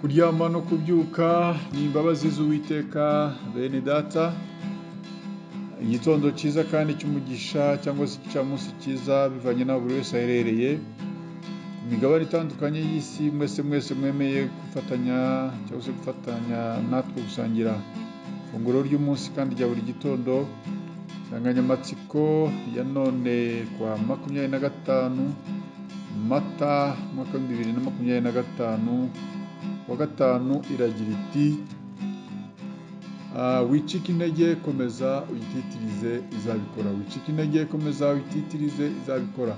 Kuryama no kubyuka ni imbabazi z'Uwiteka. Bene data, igitondo cyiza kandi cy'umugisha cyangwa se igicamunsi cyiza bivanye n'aho buri wese aherereye ku migabane itandukanye y'isi. Mwese mwese mwemeye gufatanya cyangwa se gufatanya natwe gusangira ifunguro ry'umunsi kandi rya buri gitondo. Insanganyamatsiko ya none kwa 25 Mata umwaka 2025 wa gatanu iragira iti: wicike intege, komeza uyititirize, izabikora. Wicike intege, komeza uyititirize, izabikora.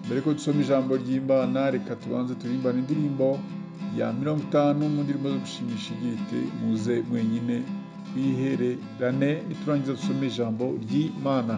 Mbere ko dusoma ijambo ry'Imana, reka tubanze turimbane indirimbo ya 50 mu ndirimbo zo gushimisha igira iti: muze mwenyine twihererane. Niturangiza dusome ijambo ry'Imana.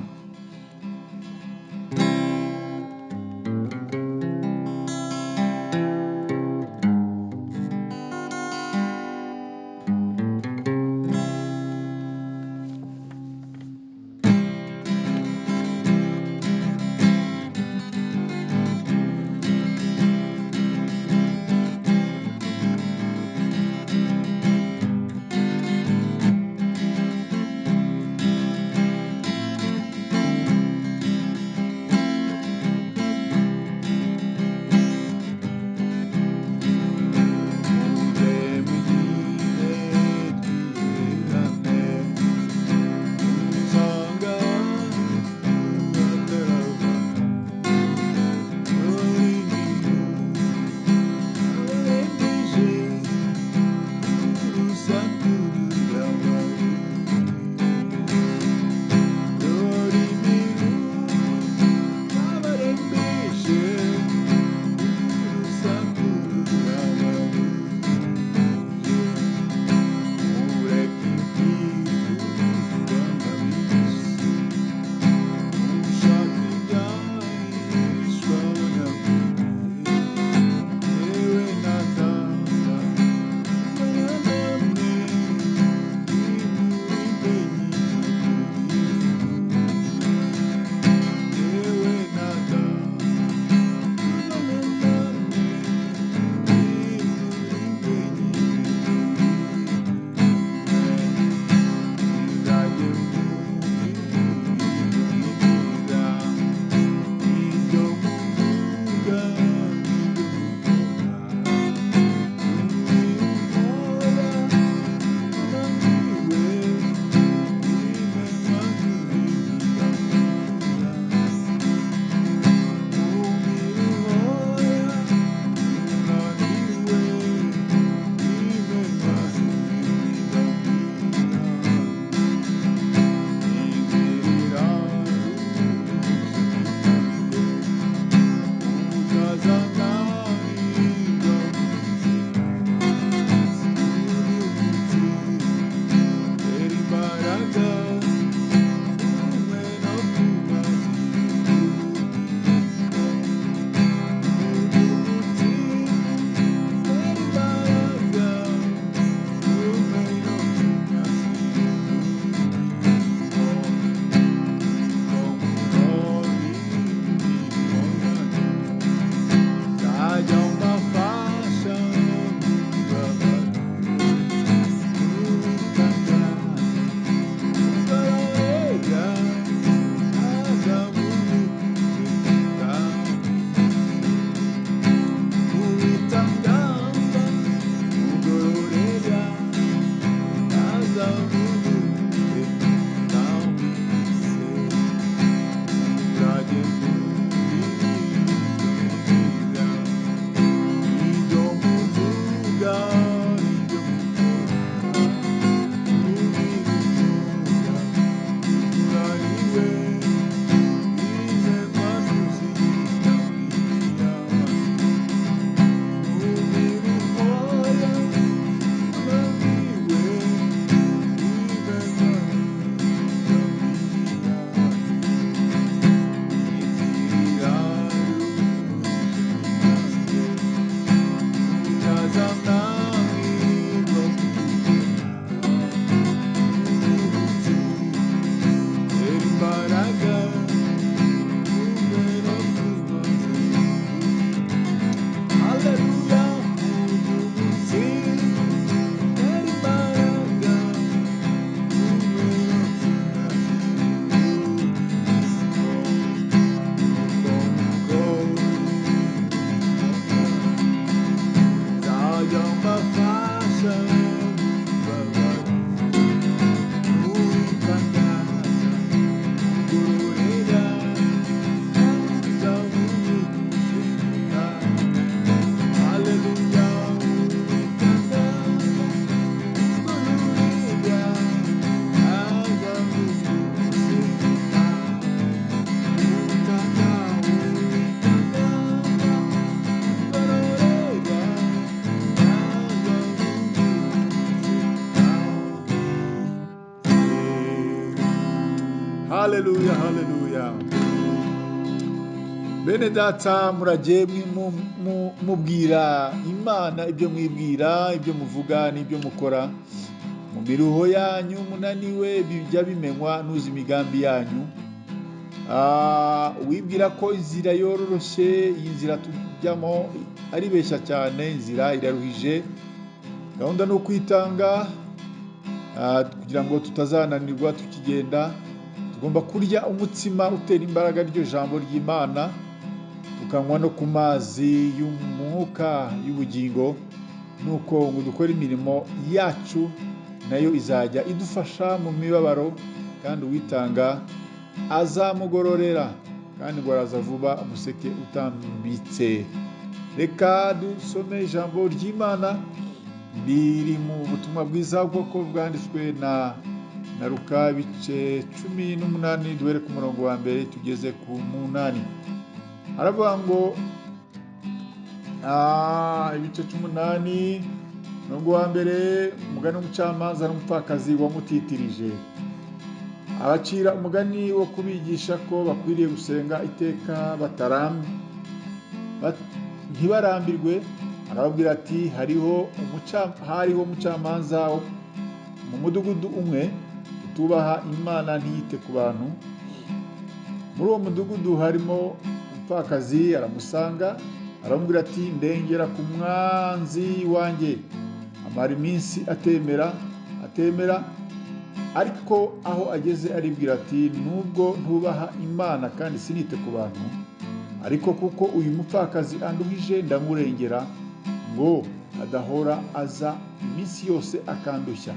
Hallelujah. Haleluya, haleluya. Bene data, murajye mubwira Imana ibyo mwibwira, ibyo muvuga n'ibyo mukora. Mu miruho yanyu munaniwe, bijya bimenywa n'uzi imigambi yanyu. Wibwira ko inzira yororoshye, iyi nzira tujyamo, aribeshya cyane. Inzira iraruhije. Gahunda ni ukwitanga kugira ngo tutazananirwa tukigenda. Tugomba kurya umutsima utera imbaraga, ryo jambo ry'Imana, tukanywa no ku mazi y'umwuka y'ubugingo. Nuko ngo dukore imirimo yacu, nayo izajya idufasha mu mibabaro, kandi uwitanga azamugororera, kandi ngo araza vuba umuseke utambitse. Reka dusome ijambo ry'Imana riri mu butumwa bwiza bwoko bwanditswe na Luka, ibice 18, duhere ku murongo wa 1 tugeze ku 8. Haravuga ngo ibice 18, umurongo wa 1: umugani w'umucamanza n'umupfakazi wamutitirije. Abacira umugani wo kubigisha ko bakwiriye gusenga iteka ntibarambirwe. Arababwira ati: Hariho umucamanza mu mudugudu umwe utubaha Imana, ntiyite ku bantu. Muri uwo mudugudu harimo umupfakazi. Aramusanga, aramubwira ati: 'Ndengera ku mwanzi wanjye.' Amara iminsi atemera, atemera. Ariko aho ageze aribwira ati: 'Nubwo ntubaha Imana kandi sinite ku bantu, ariko kuko uyu mupfakazi anduhije, ndamurengera, ngo adahora aza iminsi yose akandushya.'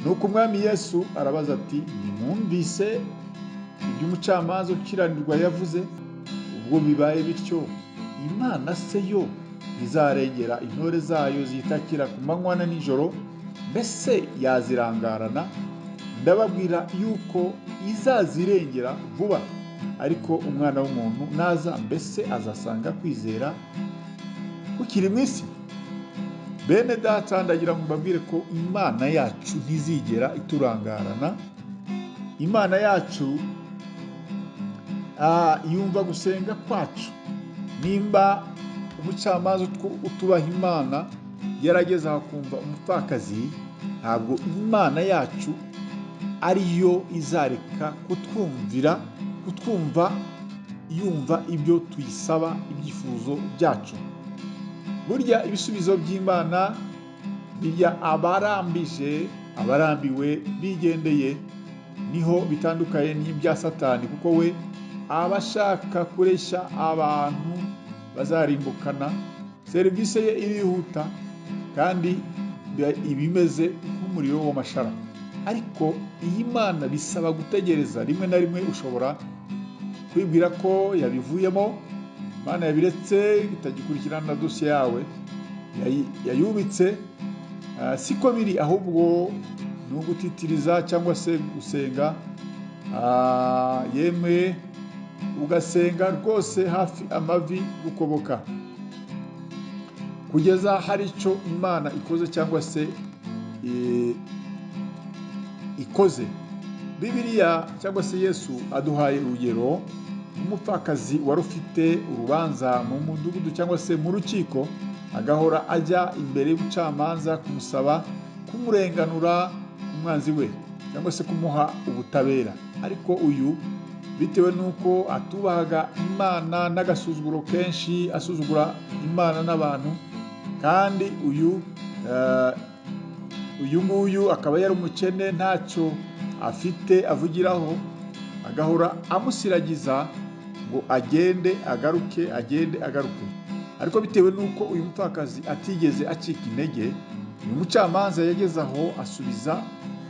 Nuko Umwami Yesu arabaza ati: 'Ntimwumvise iby'umucamanza ukiranirwa yavuze? Ubwo bibaye bityo, Imana se yo ntizarengera intore zayo zitakira ku manywa na nijoro? Mbese yazirangarana? Ndababwira yuko izazirengera vuba. Ariko Umwana w'umuntu naza, mbese azasanga kwizera kukiri mu isi?'" Bene data, ndagira ngo mbabwire ko Imana yacu ntizigera iturangarana. Imana yacu yumva gusenga kwacu. Nimba umucamanza utubaha Imana yarageze aho akumva umupfakazi, ntabwo Imana yacu ariyo izareka kutwumvira, kutwumva, yumva ibyo tuyisaba, ibyifuzo byacu. Burya ibisubizo by'Imana bijya abarambije, abarambiwe bigendeye. Niho bitandukanye n'ibya Satani, kuko we aba ashaka kureshya abantu bazarimbukana. Serivisi ye irihuta kandi iba imeze nk'umuriro w'amashara, ariko iyi Mana bisaba gutegereza. Rimwe na rimwe ushobora kwibwira ko yabivuyemo, Imana yabiretse, itagikurikirana na dosiye yawe, yayubitse. Siko biri, ahubwo ni ugutitiriza cyangwa se gusenga, yemwe ugasenga rwose hafi amavi gukoboka, kugeza hari icyo Imana ikoze cyangwa se ikoze. Bibiliya cyangwa se Yesu aduhaye urugero: umupfakazi wari ufite urubanza mu mudugudu cyangwa se mu rukiko, agahora ajya imbere y'ubucamanza kumusaba kumurenganura ku mwanzi we cyangwa se kumuha ubutabera. Ariko uyu, bitewe n'uko atubahaga Imana n'agasuzuguro kenshi, asuzugura Imana n'abantu, kandi uyu nguyu akaba yari umukene, ntacyo afite avugiraho, agahora amusiragiza ngo agende agaruke, agende agaruke. Ariko bitewe n'uko uyu mupfakazi atigeze acika intege, uyu mucamanza yageze aho asubiza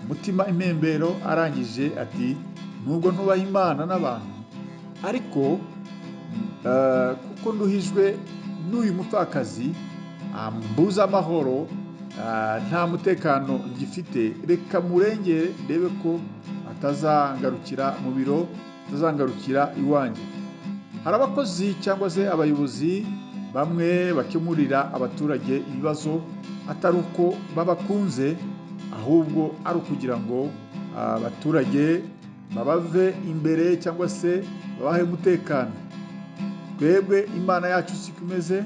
umutima impembero. Arangije ati: 'Nubwo ntubaha Imana n'abantu, ariko kuko nduhijwe n'uyu mupfakazi ambuza amahoro, nta mutekano ngifite, reka murengere, ndebe ko atazangarukira mu biro, atazangarukira iwanjye.' Hari abakozi cyangwa se abayobozi bamwe bakemurira abaturage ibibazo atari uko babakunze, ahubwo ari ukugira ngo abaturage Babave imbere cyangwa se babahe umutekano. Twebwe Imana yacu siko imeze.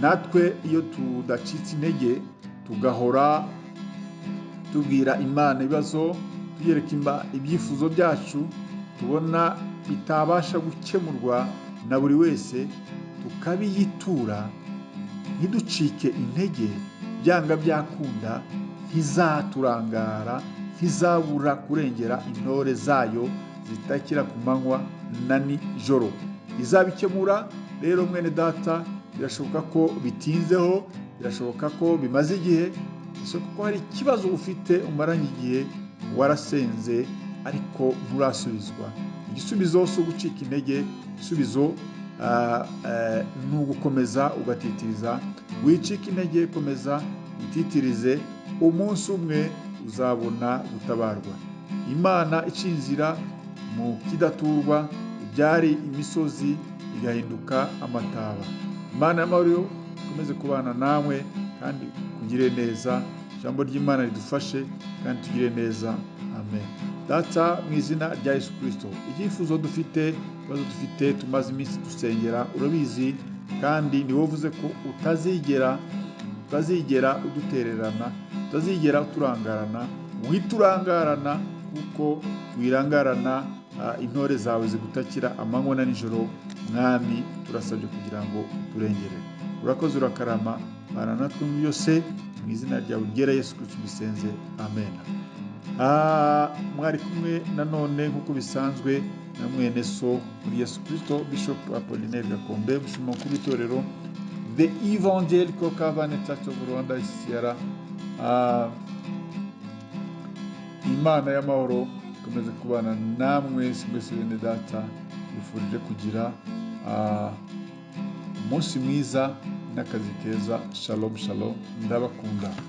Natwe iyo tudacitse intege, tugahora tubwira Imana ibibazo, tuyereka ibyifuzo byacu tubona bitabasha gukemurwa na buri wese, tukabiyitura, ntiducike intege, byanga byakunda ntizaturangara, ntizabura kurengera intore zayo zitakira ku manywa na nijoro. Izabikemura. Rero mwene data, birashoboka ko bitinzeho, birashoboka ko bimaze igihe, birashoboka ko hari ikibazo ufite umaranye igihe, warasenze ariko nturasubizwa. Igisubizo si ugucika intege, igisubizo ni ugukomeza ugatitiriza. Wicika intege, komeza utitirize, umunsi umwe uzabona gutabarwa. Imana ica inzira mu kidaturwa, ibyari imisozi igahinduka amataba. Imana y'amahoro ikomeze kubana namwe kandi kugire neza. Ijambo ry'Imana ridufashe kandi tugire neza. Amen. Data, mu izina rya Yesu Kirisito, ibyifuzo dufite, ibibazo dufite tumaze iminsi dusengera, urabizi, kandi ni wowe uvuze ko utazigera udutererana, utazigera uturangarana. Witurangarana kuko wirangarana intore zawe zigutakira amanywa na nijoro. Mwami, turasabye kugira ngo uturengere. Urakoze, urakarama, bana natwe mu byose. Mu izina ryawe ryera Yesu Kristo dusenze, amen. Mwari kumwe nanone nk'uko bisanzwe na mwene so muri Yesu Kristo, Bishop Apollinaire Gakombe, umushumba mukuru w'itorero The Evangelical Covenant Church of Rwanda, ECCR. Imana y'amahoro ikomeze kubana namwe mwese. Bene data, bifurije kugira umunsi mwiza n'akazi keza. Shalom, shalom, ndabakunda.